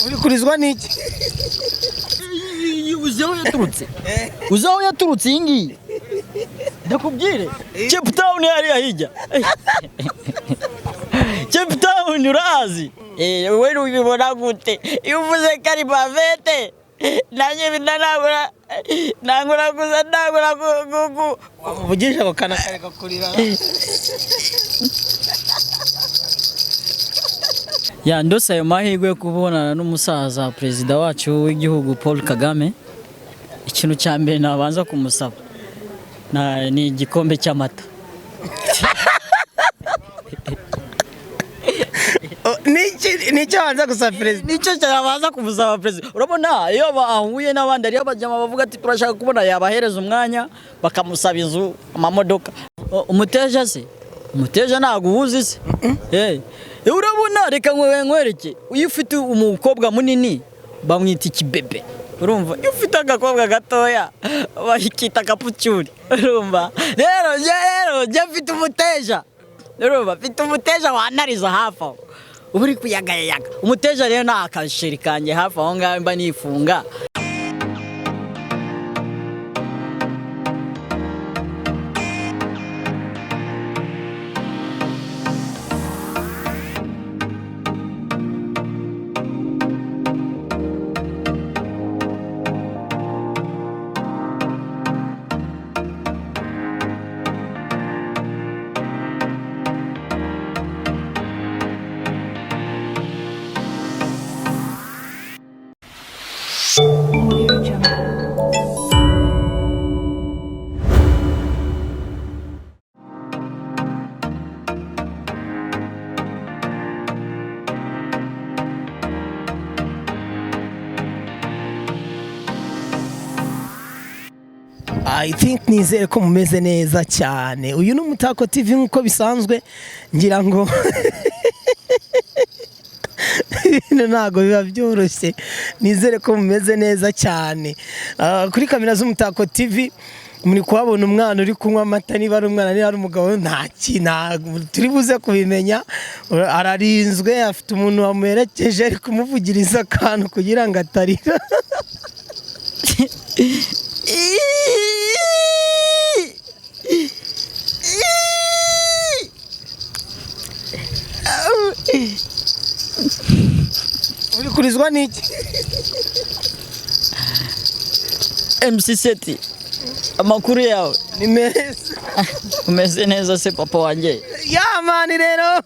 Uri kurizwa n'iki? Uzi aho yaturutse? Uzi aho yaturutse iyi ngiyi? Ndakubwire, Cape Town hariya hirya, Cape Town urazi? We ubibona gute iyo uvuze ko ari bavette? Nanjye nangura nangura gusa nangura ku Wamuvugisha ako kana kareka kurira. Ya, ndose ayo mahirwe yo kubonana n'umusaza perezida wacu w'igihugu Paul Kagame, ikintu cya mbere nabanza kumusaba ni igikombe cy'amata. Oh, niki nicyo wanza gusaba perezida? Nicyo cyabanza kumusaba perezida. Urabona iyo bahuye n'abandi, hariyo abajama bavuga ati turashaka kubona, yabahereza umwanya bakamusaba inzu, amamodoka. Umuteja se, umuteja ntabwo uwuzi se? Urabona, reka nkwereke, iyo ufite umukobwa munini bamwita ikibebe, urumva? Iyo ufite agakobwa gatoya bakita akapucyuri, urumva? Rero njye, rero njye mfite umuteja, urumva? Mfite umuteja wanariza hafi aho, uba uri kuyagayaga. Umuteja rero ni akasheri kanjye hafi aho ngaho mba nifunga. Audio Jungle. I think nizere ko mumeze neza cyane. Uyu ni Umutako TV nk'uko bisanzwe, ngira ngo ibintu ntabwo biba byoroshye. Nizere ko mumeze neza cyane. Kuri kamera z'Umutako TV muri kuhabona umwana uri kunywa amata, niba ari umwana, niba ari umugabo, nta kintu turi buze kubimenya. Ararinzwe, afite umuntu wamuherekeje, ari kumuvugiriza akantu kugira ngo atarira. Uri kurizwa n'iki? MC Seti, amakuru yawe? Ni meza. Umeze neza se, papa wanjye? Ya man, rero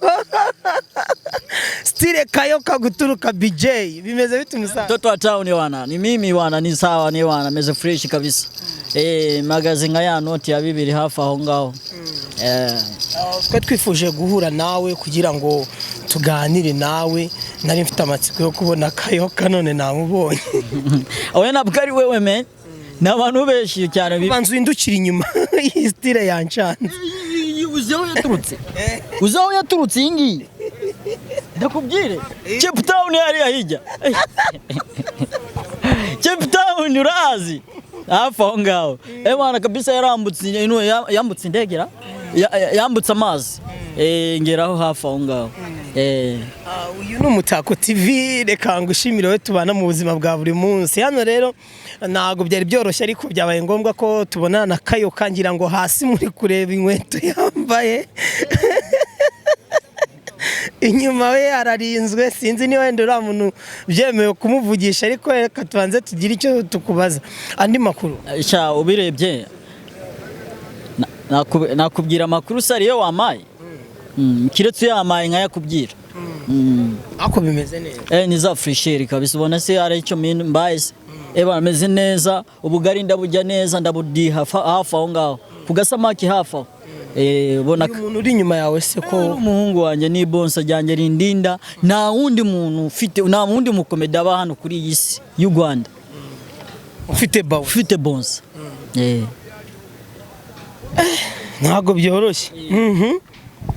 style Kayoka guturuka BJ, bimeze bite umusaza? Mtoto wa town wana, ni mimi wana, ni sawa, ni wana, meze fresh kabisa. Magaze nka ya noti ya 2 hafi aho ngaho. Twe twifuje guhura nawe kugira ngo tuganire nawe, nari mfite amatsiko yo kubona Kayoka none namubonye. Oya, ntabwo ari wewe man. Ni abantu benshi cyane. Banza uhindukire inyuma, iyi style yancanze. Uzi aho yaturutse? Uzi aho yaturutse iyi ngiyi? Ndakubwire, Cape Town hariya hirya, Cape Town urazi? Hafi aho ngaho. Bwana kabisa, yarambutse yambutse indege ra? Yambutse amazi. Ngeraho hafi aho ngaho. Uyu ni Umutako TV, reka ngushimire wowe tubana mu buzima bwa buri munsi. Hano rero ntabwo byari byoroshye, ariko byabaye ngombwa ko tubonana na Kayoka. Ngira ngo hasi muri kureba inkweto yambaye, inyuma we ararinzwe, sinzi niba wenda uriya muntu byemewe kumuvugisha, ariko reka tubanze tugire icyo tukubaza. Andi makuru? Sha, ubirebye nakubwira amakuru se ariyo wamaye? Kiretse uyamaye nkayakubwira. Ariko bimeze neza? Ni za fraîcheur kabisa, ubona se ari icyo mbaye se? Bameze neza, ubugari ndaburya neza, ndabudiha hafi aho ngaho ku gasamaki hafi aho. Ubona Uyu muntu uri inyuma yawe se ko? Umuhungu wanjye ni bonsa ryanjye rindinda, nta wundi muntu ufite, nta wundi mukomedi aba hano kuri iyi si y'u Rwanda Ufite bawe. Ufite bonsa. Ntabwo byoroshye.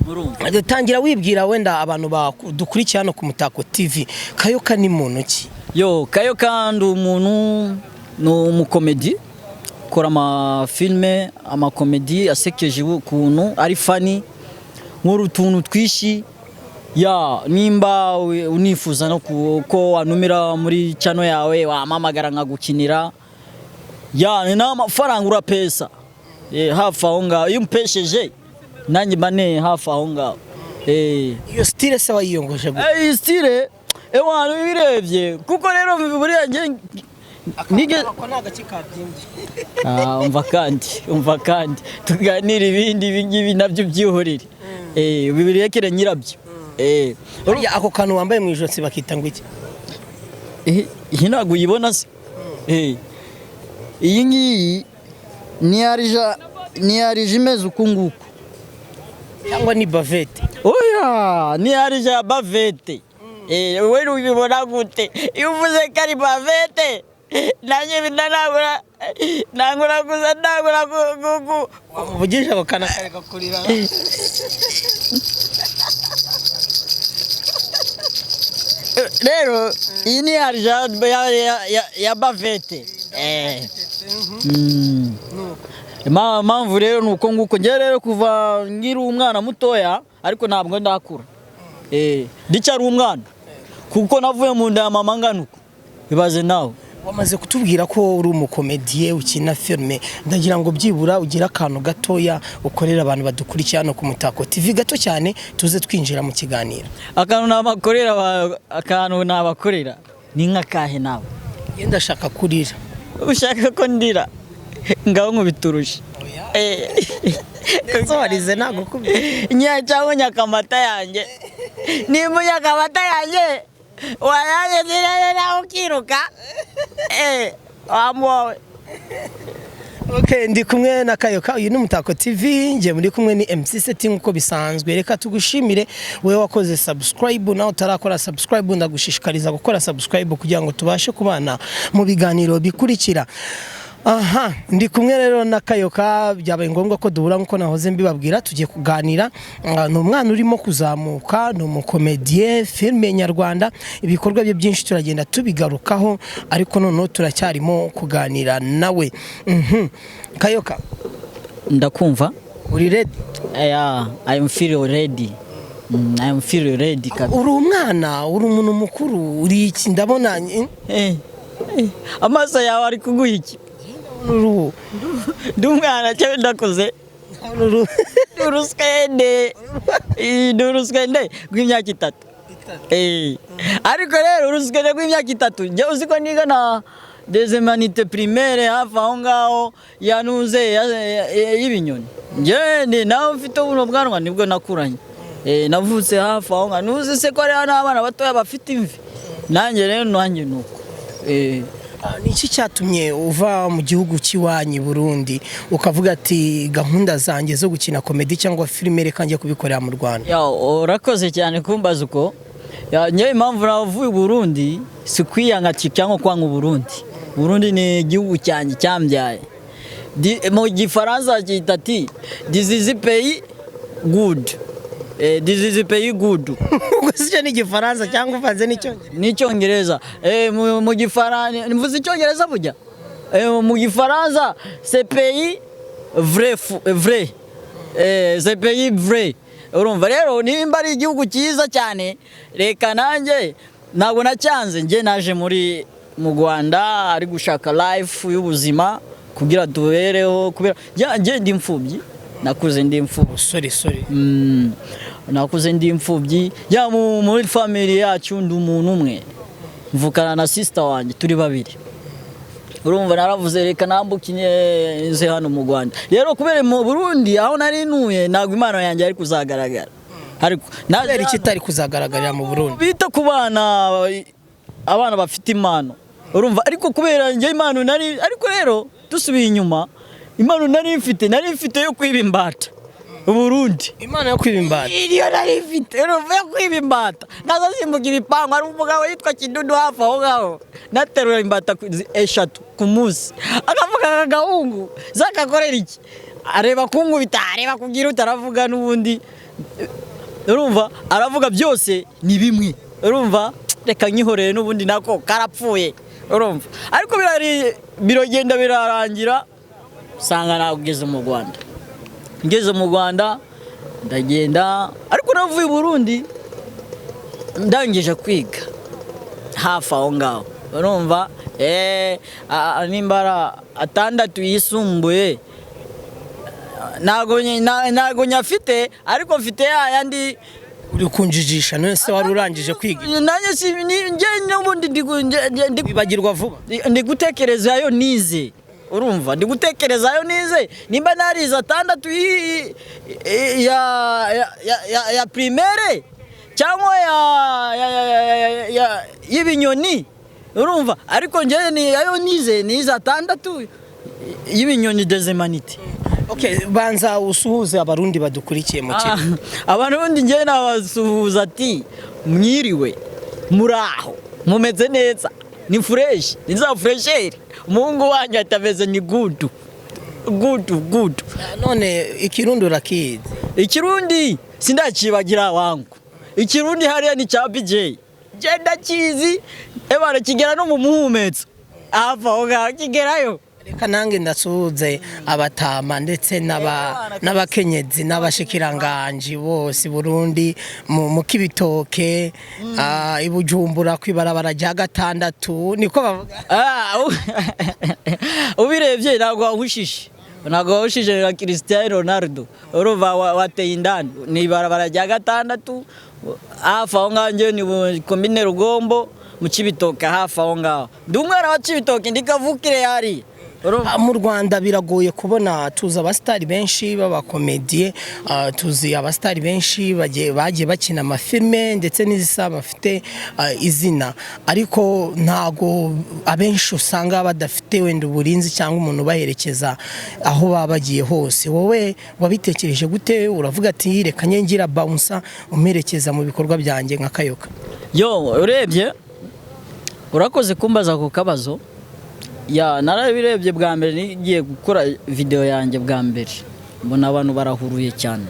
Murumva. Dutangira wibwira wenda abantu dukurikiye hano ku Mutako TV, Kayoka ni muntu ki? Yo, Kayo kandi umuntu Ni umukomedi, ukora amafilme, amakomedi asekeje ukuntu ari funny, nkora utuntu twishi. Ya, nimba unifuza no ko wanumira muri channel yawe, wampamagara nkagukinira. Ya, ni n'amafaranga urapesa. Hafi aho ngaho, iyo umpesheje nanjye mba ne hafi aho ngaho. Iyo style se wayiyongoje gute? Iyi style, ewana, ubirebye kuko rero buriya njye Ako ni agace kabyimbye. Ah, umva kandi, umva kandi, tuganire ibindi, ibi ngibi nabyo byihorere, bibirekere nyirabyo. Harya ako kantu wambaye mu ijosi bakita ngo iki? Iyi ntabwo uyibona se? Iyi ngiyi ni arija, ni arija imeze uku nguku. Cyangwa ni bavette? Oya, ni arija ya bavette. Wowe ubibona gute iyo uvuze ko ari bavette? Nanjye nangura nangura gusa nangura Wamuvugisha ako kantu akareka kurira. Rero iyi ni arija ya bavette. Impamvu rero ni uko nguko njyewe rero kuva nkiri umwana mutoya, ariko ntabwo ndakura, ndicyari umwana kuko navuye mu nda ya mama ngana uko, ibaze nawe. Wamaze kutubwira ko uri umukomediye, ukina filime. Ndagira ngo byibura ugire akantu gatoya ukorera abantu badukurikiye hano ku Mutako TV, gato cyane, tuze twinjira mu kiganiro. Akantu nabakorera ni nk'akahe nawe? Iyo ndashaka kurira. Ushaka ko ndira? Ngaho nkubiturushe. Ndetse warize ntabwo kubye. Nya cyangwa unyaka amata yanjye, nimba unyaka amata yanjye wayanjye zirere nawe ukiruka, wamuwawe. Okay, ndi kumwe na Kayoka. Uyu ni Umutako TV, ngiye muri kumwe ni MC Seti nk'uko bisanzwe. Reka tugushimire wowe wakoze subscribe, nawe utarakora subscribe ndagushishikariza gukora subscribe kugira ngo tubashe kubana mu biganiro bikurikira. Aha ndi kumwe rero na Kayoka, byabaye ngombwa ko duhura nk'uko nahoze mbibabwira, tugiye kuganira. Ni umwana urimo kuzamuka, ni umukomediye filime nyarwanda, ibikorwa bye byinshi turagenda tubigarukaho, ariko noneho turacyarimo kuganira nawe. Kayoka. Ndakumva. Uri ready? Yeah, I am feel ready. I am feel ready kabisa. Uri umwana, uri umuntu mukuru, uri iki? Ndabona Amaso yawe ari kuguha iki? Uruhu. Ndi umwana cyangwa ndakuze? Ndabona uruhu. Ndi uruswende. Ndi uruswende rw'imyaka 3. Ariko rero uruswende rw'imyaka 3, njye uzi ko niga na des humanités primaire hafi aho ngaho yanuze y'ibinyoni. Njye ni nawe mfite buno bwanwa nibwo nakuranye. Navutse hafi aho ngaho. Ntuzi se ko hariho n'abana batoya bafite imvi? Nanjye rero nanjye nuko. Ni iki cyatumye uva mu gihugu cy'iwanyu i Burundi ukavuga ati gahunda zanjye zo gukina komedi cyangwa filime reka njye kubikorera mu Rwanda? Ya, urakoze cyane kumbaza uko. Ya, njyewe impamvu navuye i Burundi si kwiyanga cyangwa kwanga Burundi. Burundi ni igihugu cyanjye cyambyaye. Mu gifaransa cyita ati this is pays good. This is pays good. Ubwo si cyo ni igifaransa cyangwa uvanze n'icyongereza? N'icyongereza. Mu gifaransa, mvuze icyongereza burya. Mu gifaransa c'est pays vrai vrai. C'est pays vrai. Urumva rero nimba ari igihugu cyiza cyane, reka nanjye ntabwo nacyanze, njye naje muri mu Rwanda ari gushaka life y'ubuzima kugira tubereho, kubera njye ndi imfubyi, nakuze ndi imfubyi. Sorry, sorry. Nakuze ndi imfubyi ya muri family yacu ndi umuntu umwe, mvukana na sister wanjye turi babiri. Urumva naravuze reka nambuke nze hano mu Rwanda. Rero kubera mu Burundi aho nari ntuye ntabwo impano yanjye yari kuzagaragara, ariko naje Kubera iki hano- itari kuzagaragarira mu Burundi? Bita ku bana, abana bafite impano, urumva, ariko kubera njye impano nari, ariko rero dusubiye inyuma, impano nari mfite yo kwiba imbata Burundi. Imana yo kwiba imbata? Iyo nari mfite, urumva, yo kwiba imbata, naza simbuka ibipangu. Hari umugabo yitwa Kidudu hafi aho ngaho, naterura imbata 3 ku munsi, akavuga aka gahungu zakakorera iki, areba kunkubita, areba kugira utaravuga n'ubundi, urumva, aravuga byose ni bimwe, urumva, reka nkihorere n'ubundi nako karapfuye. Urumva, ariko biragenda birarangira, usanga nageze mu Rwanda. Ngeze mu Rwanda ndagenda, ariko navuye i Burundi ndangije kwiga hafi aho ngaho. Urumva, nimba ari 6 yisumbuye, ntago nyafite, ariko mfite yayandi. Uri kunjijisha. None se wari urangije kwiga? Nanjye si njye n'ubundi Wibagirwa vuba. Ndi gutekereza ayo nize. Urumva, ndi gutekereza ayo nize, nimba narize 6 ya primaire cyangwa ya y'ibinyoni. Urumva, ariko njye ni ayo nize, nize 6 y'ibinyoni des humanités. Okay, banza usuhuze Abarundi badukurikiye mu kigo. Abantu bundi njye nabasuhuza ati: "Mwiriwe, muraho, mumeze neza, ni fresh, ni za fraîcheur." Umuhungu wanyu atameze ni good, good, good. None Ikirundi urakizi? Ikirundi sindakibagira wangu. Ikirundi hariya ni cya BJ, je ndakizi ebana, kigera no mu muhumetso hafi aho ngaho kigerayo. Reka nange ndasuhuze abatama ndetse n'abakenyezi n'abashikiranganji bose i Burundi, mu Kibitoke, i Bujumbura kwibarabara rya 6, niko bavuga. Ubirebye ntabwo wahushije na Cristiano Ronaldo. Urumva, wateye indani, ni ibarabara rya 6 hafi aho ngaho. Njyewe ni komine Rugombo mu Cibitoke, hafi aho ngaho. Ndi umwana wa Cibitoke, ndi kavukire hariya. Urumva? Mu Rwanda biragoye kubona, tuzi abasitari benshi b'abakomediye, tuzi abasitari benshi bagiye bakina amafilme ndetse n'izisa bafite izina, ariko ntago abenshi usanga badafite wenda uburinzi cyangwa umuntu ubaherekeza aho baba bagiye hose. Wowe wabitekereje gute, uravuga ati: "Reka ngira bouncer umperekeza mu bikorwa byanjye nka Kayoka"? Yo, urebye, urakoze kumbaza ako kabazo. Ya, narabirebye bwa mbere nigiye gukora video yanjye bwa mbere, mbona abantu barahuruye cyane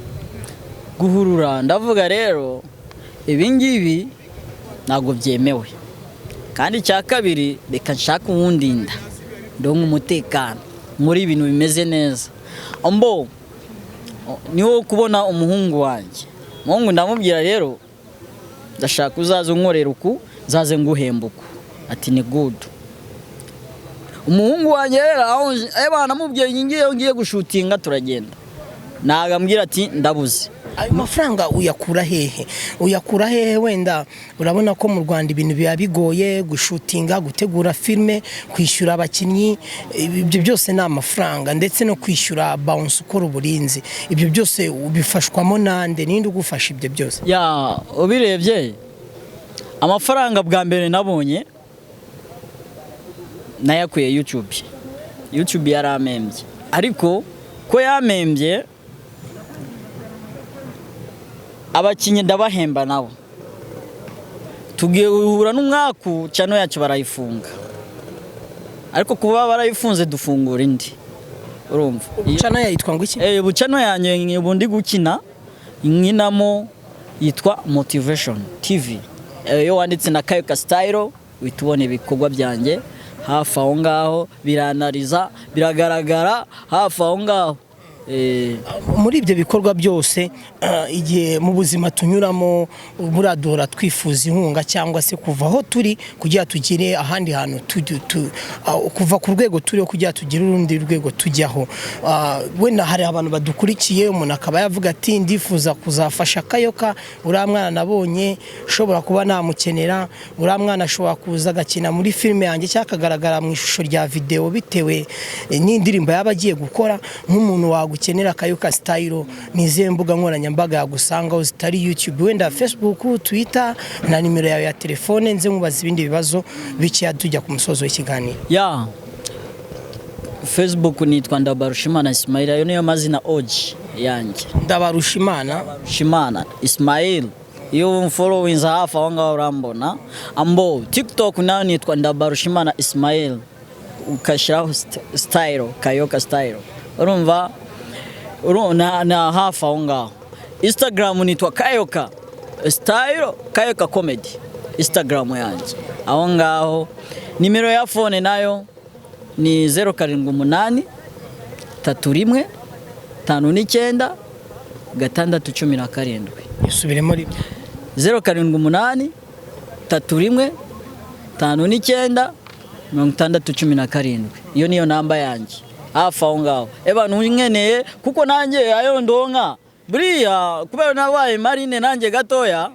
guhurura. Ndavuga rero, ibi ngibi ntabwo byemewe. Kandi icya kabiri, reka nshake uwundinda, ndonke umutekano muri ibintu bimeze neza. Mbo niwo kubona umuhungu wanjye. Umuhungu ndamubwira rero: "Ndashaka uzaze unkorera uku, nzaze nguhemba uku." Ati: "Ni good." Umuhungu wanjye rero, aho namubwiye ngiye gushutinga, turagenda, ntabwo ambwira ati: "Ndabuze." Ayo mafaranga uyakura hehe? Uyakura hehe? Wenda urabona ko mu Rwanda ibintu biba bigoye, gushutinga, gutegura filime, kwishyura abakinnyi, ibyo byose ni amafaranga, ndetse no kwishyura bouncer ukora uburinzi. Ibyo byose ubifashwamo nande? Ninde ugufasha ibyo byose? Ya, ubirebye, amafaranga bwa mbere nabonye nayakuye YouTube. YouTube yaramembye, ariko ko yamembye, abakinnyi ndabahemba nabo. Tugiye guhura n'umwaku, channel yacu barayifunga, ariko kuba barayifunze dufungura indi. Urumva? Channel yitwa ngo iki? Ubu channel yanjye ubu ndi gukina nkinamo yitwa Motivation TV. Iyo wanditse na Kayoka Style uhita ubona ibikorwa byanjye hafi aho ngaho, biranariza, biragaragara hafi aho ngaho. Muri ibyo bikorwa byose, igihe mu buzima tunyuramo buriya duhora twifuza inkunga cyangwa se kuva aho turi kugira tugire ahandi hantu kuva ku rwego turiho kugira tugire urundi rwego tujyaho. Wenda hari abantu badukurikiye, umuntu akaba yavuga ati: "Ndifuza kuzafasha Kayoka, uriya mwana nabonye ushobora kuba namukenera, uriya mwana ashobora kuza agakina muri filime yanjye cyangwa akagaragara mu ishusho rya videwo bitewe n'indirimbo yaba agiye gukora." Nk'umuntu wagukenera, Kayoka Style, ni izihe mbuga nkoranyambaga yagusangaho zitari YouTube? Wenda Facebook, Twitter, na nimero yawe ya telefone, nze nkubaza ibindi bibazo bikeya tujya ku musozo w'ikiganiro. Ya, Facebook nitwa Ndabarushimana Ismail, ayo niyo mazina OG yanjye. Ndabarushimana. Shimana Ismail, iyo umfollowinze hafi aho ngaho urambona. Ambo TikTok nayo nitwa Ndabarushimana Ismail, ukashyiraho style, Kayoka Style. Urumva, na hafi aho ngaho. Instagram nitwa Kayoka Style, Kayoka Comedy, Instagram yanjye aho ngaho. Nimero ya phone nayo ni 078 31 59 6 17. Isubiremo rimwe. 078 31 59 6 17. Iyo niyo namba yanjye hafi aho ngaho. Eba ntunkeneye kuko nanjye ayo ndonka buriya kubera nabaye marine nanjye gatoya,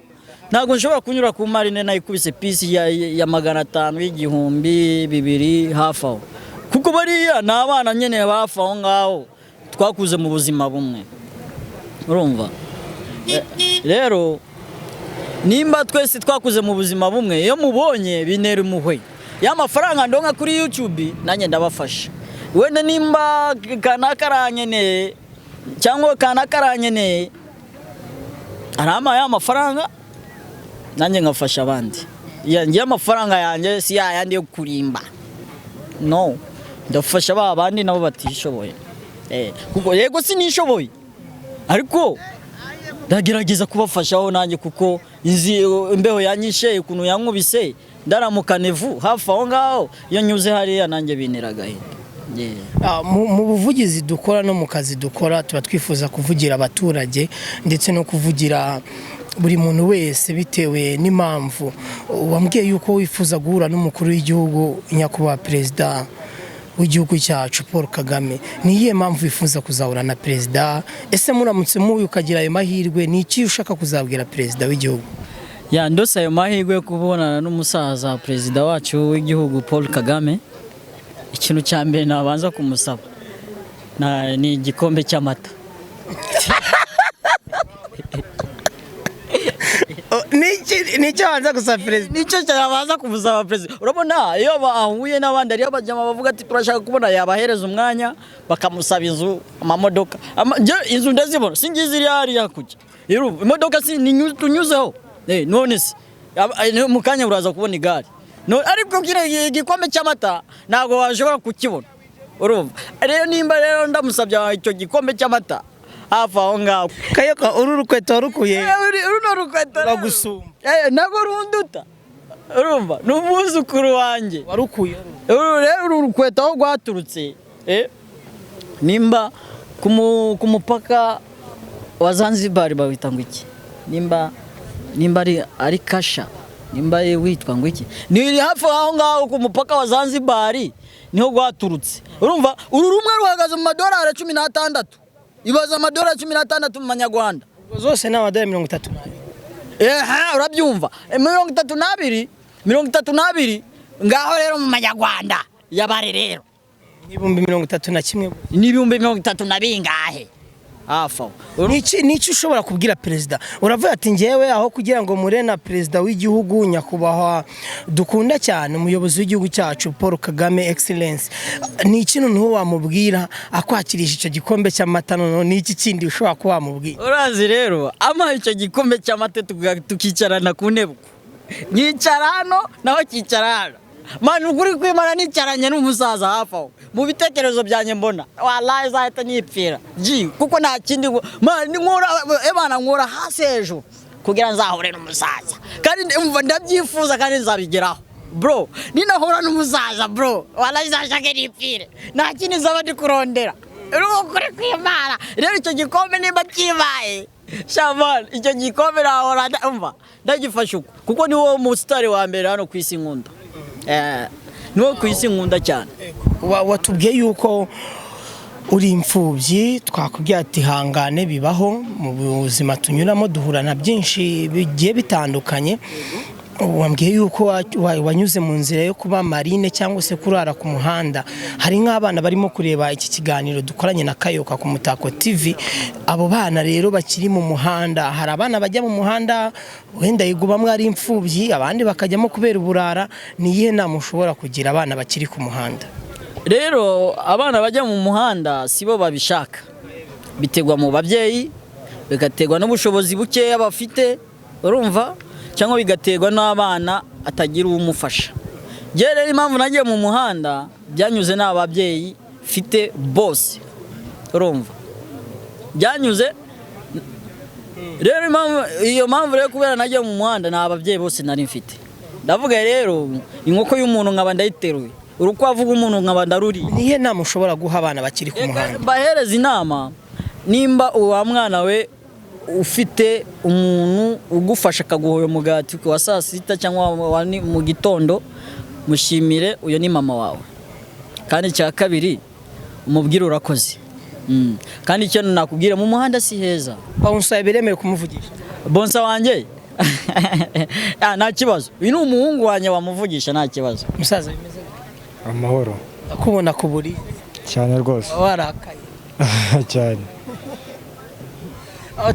ntabwo nshobora kunyura ku marine nayikubise pisi ya 500 y'igihumbi bibiri hafi aho, kuko bariya ni abana nyine hafi aho ngaho twakuze mu buzima bumwe, urumva. Rero nimba twese twakuze mu buzima bumwe, iyo mubonye bintera impuhwe. Ya mafaranga ndonka kuri YouTube nanjye ndabafasha. Wenda nimba kanaka arankeneye cyangwa kanaka arankeneye, arampa ya mafaranga nanjye ngafasha abandi. Ngiye amafaranga yanjye si yayandi yo kurimba, no ndafasha ba bandi nabo batishoboye. Kuko yego sinishoboye, ariko ndagerageza kubafashaho nanjye, kuko izi imbeho yanyishe ukuntu yankubise ndaramuka nevu hafi aho ngaho, iyo nyuze hariya nanjye bintera agahinda. Yeah. Mu buvugizi dukora no mu kazi dukora, tuba twifuza kuvugira abaturage ndetse no kuvugira buri muntu wese bitewe n'impamvu. Wambwiye yuko wifuza guhura n'umukuru w'igihugu, nyakubahwa perezida w'igihugu cyacu Paul Kagame. Ni iyihe mpamvu wifuza kuzahura na perezida? Ese muramutse muhuye ukagira ayo mahirwe, ni iki ushaka kuzabwira perezida w'igihugu? Ya, ndose ayo mahirwe yo kubonana n'umusaza perezida wacu w'igihugu Paul Kagame, ikintu cya mbere nabanza kumusaba ni igikombe cy'amata. Nicyo wanza gusaba perezida? Nicyo cyabanza kumusaba perezida. Urabona iyo bahuye n'abandi hariyo abajama bavuga ati turashaka kubona, yabahereza umwanya bakamusaba inzu, amamodoka. Inzu ndazibona, singizi iri hariya kujya. Imodoka si tunyuzeho. None se mu kanya uraza kubona igare. No, ariko kiriya igikombe cy'amata ntabwo washobora kukibona. Urumva rero nimba rero ndamusabye icyo gikombe cy'amata hafi aho ngaho. Kayoka, uru rukweto warukuye? Runo rukweto rero. Ruragusumba. Ntabwo runduta, urumva ni umwuzukuru wanjye. Warukuye? Uru rero uru rukweto aho rwaturutse, nimba ku mupaka wa Zanzibar bawita ngo iki, nimba ari kasha, nimba ari witwa ngo iki, ni hafi aho ngaho ku mupaka wa Zanzibar niho rwaturutse. Urumva uru rumwe ruhagaze mu madolari 16. Ibaza amadolari 16 mu manyarwanda. Ubwo zose ni amadolari 32. Ehe, urabyumva, 32, 32 ngaho rero mu manyarwanda yabare rero 31,000. Ni 30,000 na bingahe hafi aho. Niki ushobora kubwira perezida? Uravuga ati ngewe aho kugira ngo mure na perezida w'igihugu nyakubahwa dukunda cyane, umuyobozi w'igihugu cyacu Paul Kagame excellence, ni iki noneho wamubwira akwakirije icyo gikombe cy'amata? Noneho ni iki kindi ushobora kuba wamubwira? Urazi rero ama icyo gikombe cy'amata tukicarana ku ntebe, nkicara hano nawe akicara hano, mani ukuri kwimana nicaranye n'umusaza hafi aho, mu bitekerezo byanjye mbona wallahi zahita nipfira ji, kuko nta kindi mani nkora, ebana nkora hasi hejuru kugira nzahure n'umusaza, kandi umva ndabyifuza kandi nzabigeraho bro. Ninahura n'umusaza bro, wallahi zashake nipfire, nta kindi nzaba ndi kurondera ukuri kwimana. Rero icyo gikombe nimba kibaye shaman, icyo gikombe nahora umva ndagifashe uko, kuko ni wowe musitari wa mbere hano ku isi nkunda. Ni wowe ku isi nkunda cyane. Watubwiye yuko uri imfubyi, twakubwiye ati hangane bibaho mu buzima tunyuramo, duhura na byinshi bigiye bitandukanye. Wambwiye yuko wanyuze mu nzira yo kuba marine cyangwa se kurara ku muhanda. Hari nk'abana barimo kureba iki kiganiro dukoranye na Kayoka ku Mutako TV. Abo bana rero bakiri mu muhanda, hari abana bajya mu muhanda wenda yego bamwe ari imfubyi, abandi bakajyamo kubera uburara. Ni iyihe nama ushobora kugira abana bakiri ku muhanda? Rero abana bajya mu muhanda si bo babishaka, biterwa mu babyeyi, bigaterwa n'ubushobozi bukeya bafite, urumva, cyangwa bigaterwa n'abana atagira uwumufasha. Njyewe rero impamvu nagiye mu muhanda byanyuze n'ababyeyi mfite bose, urumva, byanyuze rero iyo mpamvu rero kubera nagiye mu muhanda ni ababyeyi bose nari mfite. Ndavuga rero inkoko y'umuntu nkaba ndayiteruye, urukwavu rw'umuntu nkaba ndaruriye. Nihe nama ushobora guha abana bakiri ku muhanda? Mbahereza inama: nimba uwa mwana we ufite umuntu ugufasha akaguha umugati wa saa sita cyangwa mu gitondo, mushimire, uyo ni mama wawe. Kandi icya kabiri, umubwire urakoze. Kandi icyo nakubwira, mu muhanda si heza. Bouncer biremewe kumuvugisha? Bouncer wanjye? Ah, nta kibazo, uyu ni umuhungu wanjye, wamuvugisha nta kibazo. Musaza, bimeze gute? Amahoro. Ndakubona ku buriri. Cyane rwose. Warakaye? Cyane.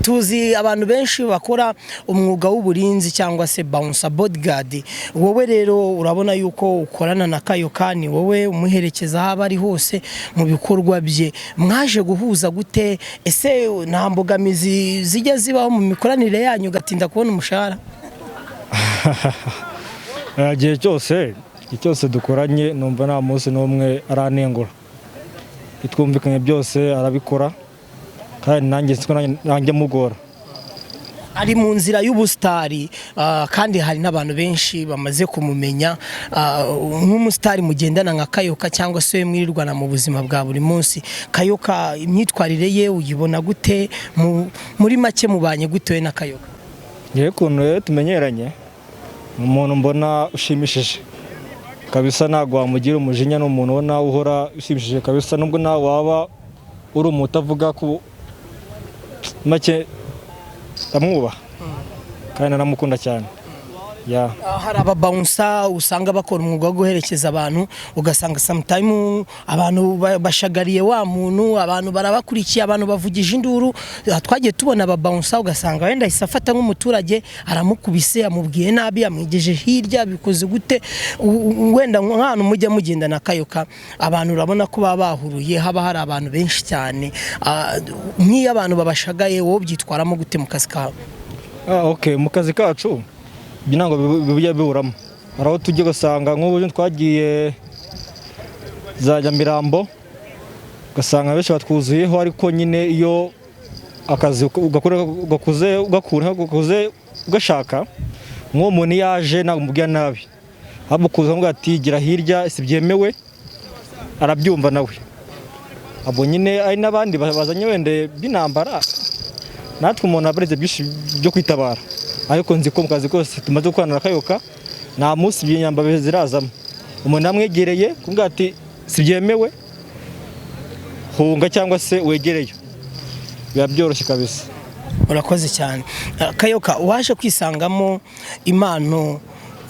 Tuzi abantu benshi bakora umwuga w'uburinzi cyangwa se bouncer, bodyguard. Wowe rero urabona yuko ukorana na Kayoka, ni wowe umuherekeza aho aba ari hose mu bikorwa bye. Mwaje guhuza gute? Ese nta mbogamizi zijya zibaho mu mikoranire yanyu, ugatinda kubona umushahara? Igihe cyose dukoranye, numva nta munsi n'umwe aranengura. Bitwumvikanye byose arabikora, kandi nanjye siko nanjye mugora. Ari mu nzira y'ubusitari, kandi hari n'abantu benshi bamaze kumumenya. Nk'umusitari mugendana nka Kayoka cyangwa se mwirirwana mu buzima bwa buri munsi, Kayoka imyitwarire ye uyibona gute? Muri make, mubanye gute we na Kayoka? Ngewe ukuntu rero tumenyeranye, ni umuntu mbona ushimishije kabisa. Ntabwo wamugira umujinya, ni umuntu ubona uhora ushimishije kabisa, nubwo nawe waba uri umuntu utavuga ku make. Ndamwubaha kandi naramukunda cyane ya. Hari ababouncer usanga bakora umwuga wo guherekeza abantu, ugasanga sometime abantu bashagariye wa muntu, abantu barabakurikiye, abantu bavugije induru. Twagiye tubona ababouncer ugasanga wenda ahise afata nk'umuturage aramukubise, amubwiye nabi, amwigeje hirya, bikoze gute. Wenda nk'ahantu mujya mugenda na Kayoka, abantu urabona ko baba bahuruye, haba hari abantu benshi cyane. Nk'iyo abantu babashagaye, wowe ubyitwaramo gute mu kazi kawe? Okay, mu kazi kacu ibyo ntabwo bijya biburamo. Hari aho tujya ugasanga nk'ubu twagiye za Nyamirambo, ugasanga benshi batwuzuyeho, ariko nyine iyo akazi ugakora ugakuze ugakura ugakuze ugashaka, nk'uwo muntu iyo aje ntabwo umubwira nabi, ahubwo kuza avuga ati gira hirya si byemewe, arabyumva nawe. Abo nyine ari n'abandi bazanye wenda b'intambara, natwe umuntu aba arize byinshi byo kwitabara. Ariko nzi ko mu kazi kose tumaze gukorana na Kayoka, nta munsi inyamba zirazamo. Umuntu amwegereye kumubwira ati si byemewe, hunga cyangwa se wegereyo, biba byoroshye kabisa. Urakoze cyane. Kayoka, waje kwisangamo impano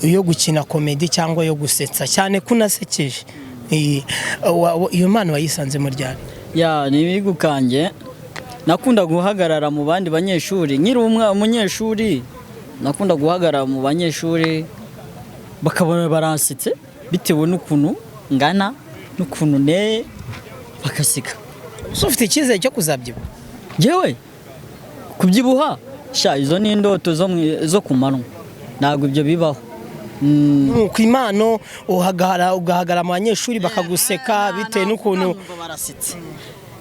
yo gukina comedy cyangwa yo gusetsa cyane, ko unasekeje. Iyo mpano wayisanzemo ryari? Ya, ni ibigu kanjye. Nakunda guhagarara mu bandi banyeshuri nkiri umunyeshuri, nakunda guhagarara mu banyeshuri bakabona baransetse bitewe n'ukuntu ngana n'ukuntu neye, bagaseka. Ese ufite icyizere cyo kuzabyibuha? Njyewe kubyibuha, sha, izo ni indoto zo ku manywa, ntabwo ibyo bibaho. Ku impano ugahagarara mu banyeshuri bakaguseka bitewe n'ukuntu Barasetse,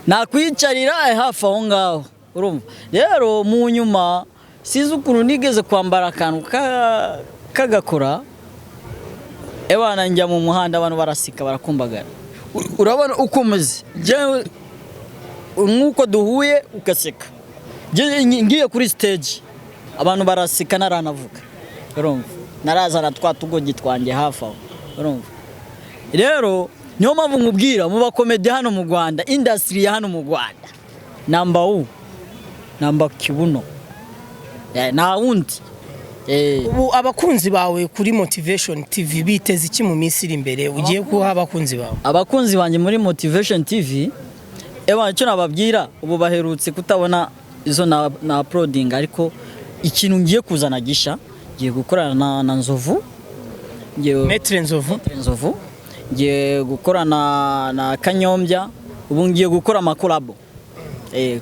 nakwicarira hafi aho ngaho. Urumva rero, mu nyuma sinzi ukuntu nigeze kwambara akantu k'agakora, ebana, njya mu muhanda abantu barasika, barakumbagara. Urabona uko umeze. Njyewe nk'uko duhuye ugaseka. Njye ngiye kuri stage abantu baraseka naranavuga. Urumva narazana twa tugogi twanjye hafi aho. Urumva rero, niyo mpamvu nkubwira, mu bakomedi hano mu Rwanda, industry ya hano mu Rwanda, number u number kibuno. Nta wundi. Ubu abakunzi bawe kuri Motivation TV biteze iki mu minsi iri imbere ugiye guha abakunzi bawe? Abakunzi banjye muri Motivation TV, ewa, icyo nababwira, ubu baherutse kutabona izo na uploading, ariko ikintu ngiye kuzana gisha, ngiye gukorana na Nzovu, ngiye Maître Nzovu. Nzovu, ngiye gukorana na Kanyombya. Ubu ngiye gukora amacollabo,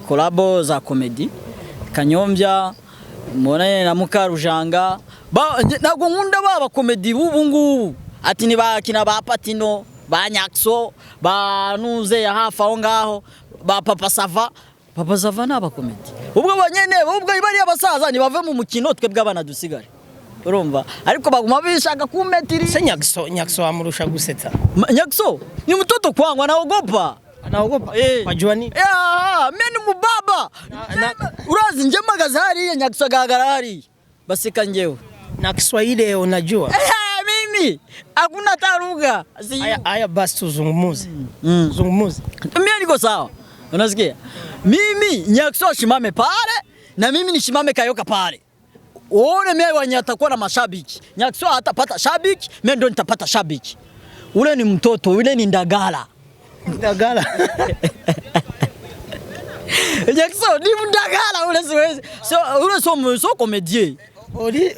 collabo za comedy, Kanyombya mubonane na Mukarujanga. Ntabwo nkunda ba bakomedi b'ubu ngubu ati ntibakina, ba Patino, ba Nyakso, ba Nuze ya hafi aho ngaho, ba Papa Sava. Papa Sava ni abakomedi ubwo bonyene, ubwo bariya basaza ntibave mu mukino, twebwe abana dusigare. Urumva, ariko baguma bishaka kumetiri. Se Nyakso, Nyakso wamurusha gusetsa? Nyakso ni mtoto kwangu, anaogopa. Anaogopa? Eh. Wajua nini? Ya, mimi ni mubaba. Urazi nje mpagaze hariya, Nyakso agaragara hariya, baseka njyewe. Na Kiswahili unajua? Eh, mimi hakuna hata lugha. Aya, aya basi tuzungumuze. Zungumuze. Mimi niko sawa. Unasikia? Mimi Nyakso ashimame pale na mimi nishimame Kayoka pale. Uone mimi wenye atakuwa na mashabiki. Nyakso hatapata shabiki, mimi ndo nitapata shabiki. Ule ni mtoto, ule ni ndagala. Ndagala. Nyakso ni ndagala ule, siwezi. So, ule so comédien. Comédien,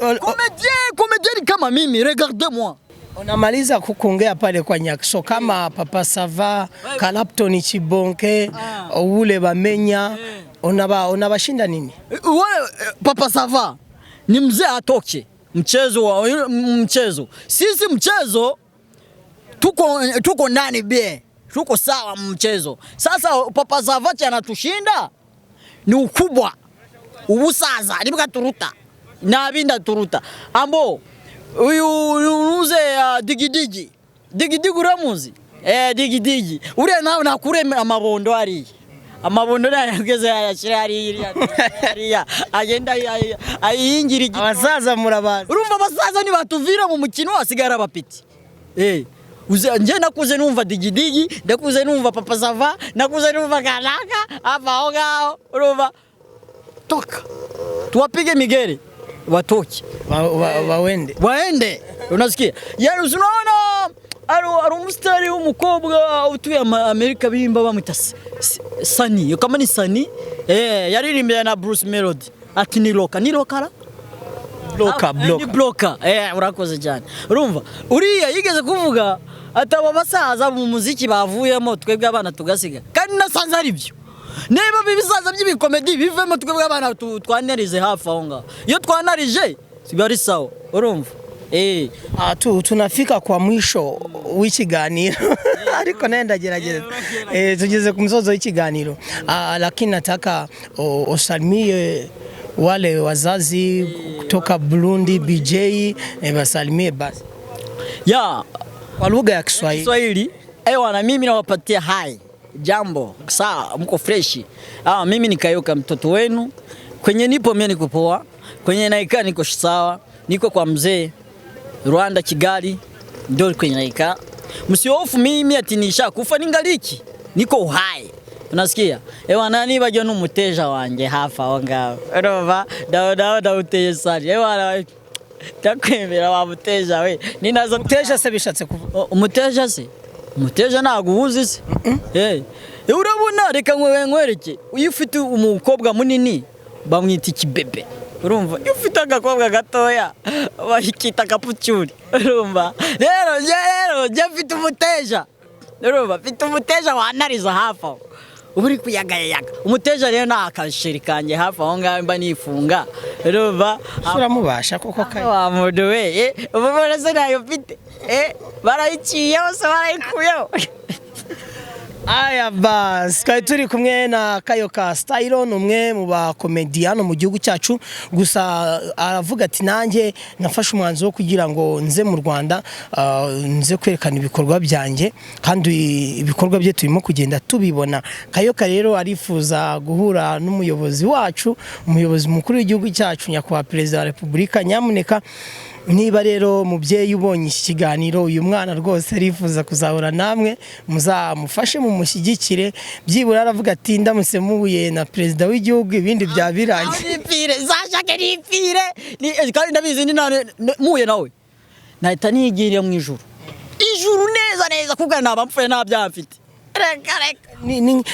comédien ni kama mimi, regardez-moi. Unamaliza kukuongea pale kwa Nyakso kama Papa Sava, Kalapton Chibonke, ule Bamenya, unabashinda nini? Wewe Papa Sava ni mzee atoke mchezo wa mchezo. Sisi mchezo tuko ndani bie. Tuko sawa mchezo. Sasa Papa Sava anatushinda ni ukubwa. Ubusaza nibuka turuta. Nabinda turuta. Ambo uyu unuze digidigi. Digidigi uramuzi? Digidigi. Uriya nawe nakure amabondo ari. Amabondo nayo yageze ayashira hariya. Hariya agenda ayingira igiti. Abasaza murabazi. Urumva abasaza ni batuvira mu mukino asigara abapeti. Nje nakuze numva digidigi, ndakuze numva Papa Sava, nakuze numva Kanaka, hapa aho ngaho, urumva. Toka. Tuwapige migere watoke. Wawende. Waende. Unasikia? Yaani unaona ari umusitari w'umukobwa utuye Amerika bimba bamwita Sani. Kama ni Sani, yaririmbye na Bruce Melody. Ati ni loka, ni loka la? Bloka, bloka. Ni bloka. Urakoze cyane. Urumva? Uriya yigeze kuvuga ataba basaza mu muziki bavuyemo twebwe abana tugasiga. Kandi nasanze ari byo. Niba bibisaza by'ibikomedi bivemo twebwe abana twanarize hafi aho ngaho. Iyo twanarije biba ari sawa. Urumva? Tunafika kwa mwisho w'ikiganiro. Ariko naye ndagerageza. Tugeze ku musozo w'ikiganiro. Lakini nataka usalimie wale wazazi kutoka Burundi, BJ, basalimie basi. Ya, kwa lugha ya Kiswahili. Kiswahili. Wana mimi nawapatia hai. Jambo, sawa, mko freshi. Mimi ni Kayoka mtoto wenu. Kwenye nipo mimi niko poa. Kwenye naikaa niko sawa. Niko kwa mzee Rwanda Kigali ndio kwenye naikaa. Msihofu mimi ati nishakufa, ningaliki. Niko uhai. Unasikia? Wana niba jo numuteja wanje hafa aho ngaho. Urumva? Dawo dawuteye sari. Wana ndakwemera wa muteja we. Ninazo muteja se bishatse kuvuga. Umuteja se? Umuteja ntago uwuzi se? Urabona reka nkwereke. Iyo ufite umukobwa munini bamwita ikibebe. Urumva? Iyo ufite agakobwa gatoya bakita kapucyuri. Urumva? Rero njye mfite umuteja. Urumva? Mfite umuteja wanariza hafi aho. Uba uri kuyagayaga. Umuteja rero ni akasheri kanjye hafi aho ngaho mba nifunga. Urumva? Uramubasha koko kayo. Wa muntu we, ubu mbona se ntayo mfite. Barayiciyeho se barayikuyeho. Aya basi, twari turi kumwe na Kayoka Style, ni umwe mu bakomediyano mu gihugu cyacu. Gusa aravuga ati nanjye nafashe umwanzuro wo kugira ngo nze mu Rwanda, nze kwerekana ibikorwa byanjye, kandi ibikorwa bye turimo kugenda tubibona. Kayoka rero arifuza guhura n'umuyobozi wacu, umuyobozi mukuru w'igihugu cyacu, Nyakubahwa Perezida wa Repubulika. Nyamuneka niba rero mubyeyi ubonye iki kiganiro, uyu mwana rwose arifuza kuzahura namwe, muzamufashe mumushyigikire. Byibura aravuga ati ndamutse muhuye na perezida w'igihugu ibindi bya birangiye. Nipfire, zashake nipfire. Kandi ndabizi ni nane muhuye nawe nahita nigirira mu ijuru. Ijuru neza neza kuko naba mpfuye nta byaha mfite. Reka reka.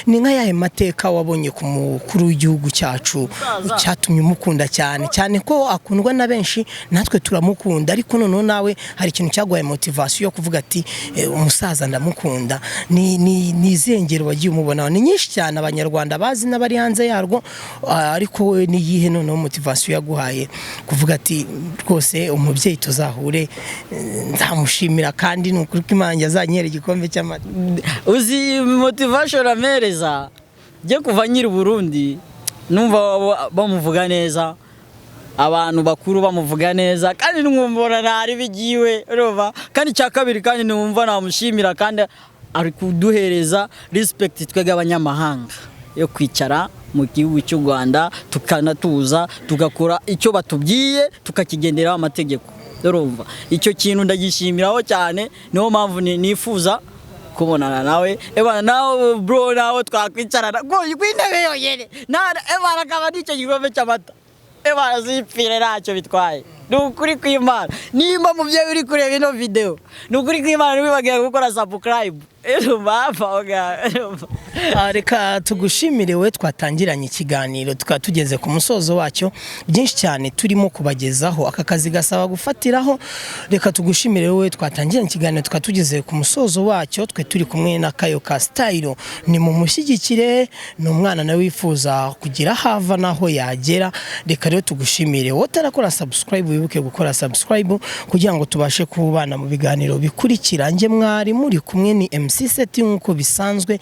Ni nka yahe mateka wabonye ku mukuru w'igihugu cyacu cyatumye umukunda cyane cyane ko akundwa na benshi, natwe turamukunda, ariko noneho nawe hari ikintu cyaguhaye motivation yo kuvuga ati umusaza ndamukunda. Ni izengero wagiye umubona ni nyinshi cyane abanyarwanda bazi n'abari hanze yarwo, ariko wowe ni iyihe noneho motivation yaguhaye kuvuga ati rwose umubyeyi tuzahure, nzamushimira kandi ni ukuri ko Imana azanyera igikombe cy'amata. Uzi motivation amereza je kuva nyiri Burundi numva bamuvuga neza, Abantu bakuru bamuvuga neza kandi numva ntari bigiwe, urumva. Kandi icya kabiri, kandi numva namushimira, kandi ari kuduhereza respect twebwe abanyamahanga yo kwicara mu gihugu cy'u Rwanda, tukanatuza, tugakora icyo batubwiye, tukakigenderaho amategeko, urumva. Icyo kintu ndagishimiraho cyane, niyo mpamvu nifuza kubonana nawe. Ebana nawe bro, nawe twakwicarana ku intebe yonyine, ebana akaba n'icyo gikombe cy'amata, ebana zipfire ntacyo bitwaye. Ni ukuri kw'Imana, nimba mubyeyi uri kureba ino video, ni ukuri kw'Imana, ntiwibagire gukora subscribe, urumva, hafi aho ngaho, urumva. Reka tugushimire we twatangiranye ikiganiro, tukaba tugeze ku musozo wacyo. Byinshi cyane turimo kubagezaho, aka kazi gasaba gufatiraho. Reka tugushimire wowe twatangiranye ikiganiro, tukaba tugeze ku musozo wacyo. Twe turi kumwe na Kayo ka Style, ni mu mushyigikire, ni umwana nawe wifuza kugira aho ava n'aho yagera. Reka rero tugushimire wowe utarakora subscribe, wibuke gukora subscribe kugira ngo tubashe kubana mu biganiro bikurikira. Njye mwari muri kumwe ni MC Seti nk'uko bisanzwe.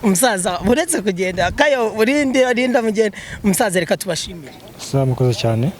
Umusaza uretse kugenda, Kayo urinde, arinda mugende. Umusaza, reka tubashimire. Sawa, murakoze cyane.